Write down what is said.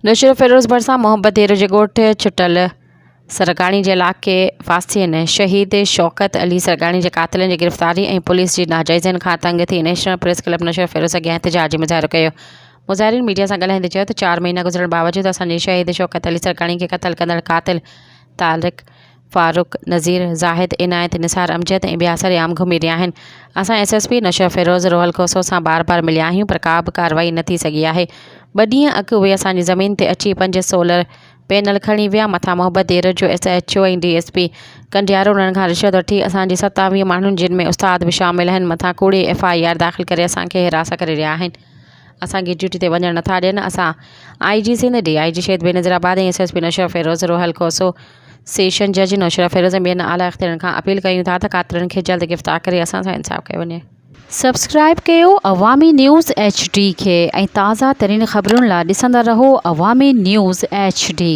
نوشهروفيروز ڀرسان محبت ديرو جي ڳوٺ ڇٽل سرگاڻي جي علائقي واسين شهيد شوڪت علي سرگاڻي جي قاتلن جي گرفتاري ۽ پوليس جي ناجائزين کان تنگ ٿي نيشنل پريس ڪلب نوشهروفيروز اڳيان احتجاجي مظاهرو ڪيو. مظاهرين ميڊيا سان ڳالهائيندي چيو ته چار مهينا گذرڻ باوجود اسان جي شهيد شوڪت علي سرگاڻي کي قتل ڪندڙ قاتل طارق فاروق، نذير، زاهد، عنايت، نثار، امجد ۽ ٻيا سرعام گهمي رهيا آهن. اسان S S P Naushahro Feroze Rohal Khoso سان بار بار مليا آهيون پر ڪا به ڪارروائي نه ٿي سگهي آهي. ٻه ڏينهن اڳ اهي اسان جي زمين تي اچي پنج سولر پينل کڻي ويا مٿان محبت ديرو جو S H O ۽ D S P Kandiaro انهن کان رشوت وٺي اسان جي 27 ماڻهن جن ۾ استاد به شامل آهن مٿان ڪوڙي ايف I R داخل ڪري اسان کي هراسان ڪري رهيا آهن. اسان کي ڊيوٽي تي وڃڻ نٿا ڏين اسان I G Sindh D I G Shaheed Benazirabad ۽ S S P Naushahro Feroze Rohal Khoso session جج نوشهروفيروز ۽ ٻين اعليٰ اختيارين کان اپيل ڪيون ٿا ته قاتلن کي جلد گرفتار ڪري اسان سان انصاف ڪيو وڃي. سبسڪرائيب ڪيو عوامي نيوز ايڇ ڊي کي ۽ تازه ترين خبرن لا ڏسندا رهو عوامي نيوز ايڇ ڊي.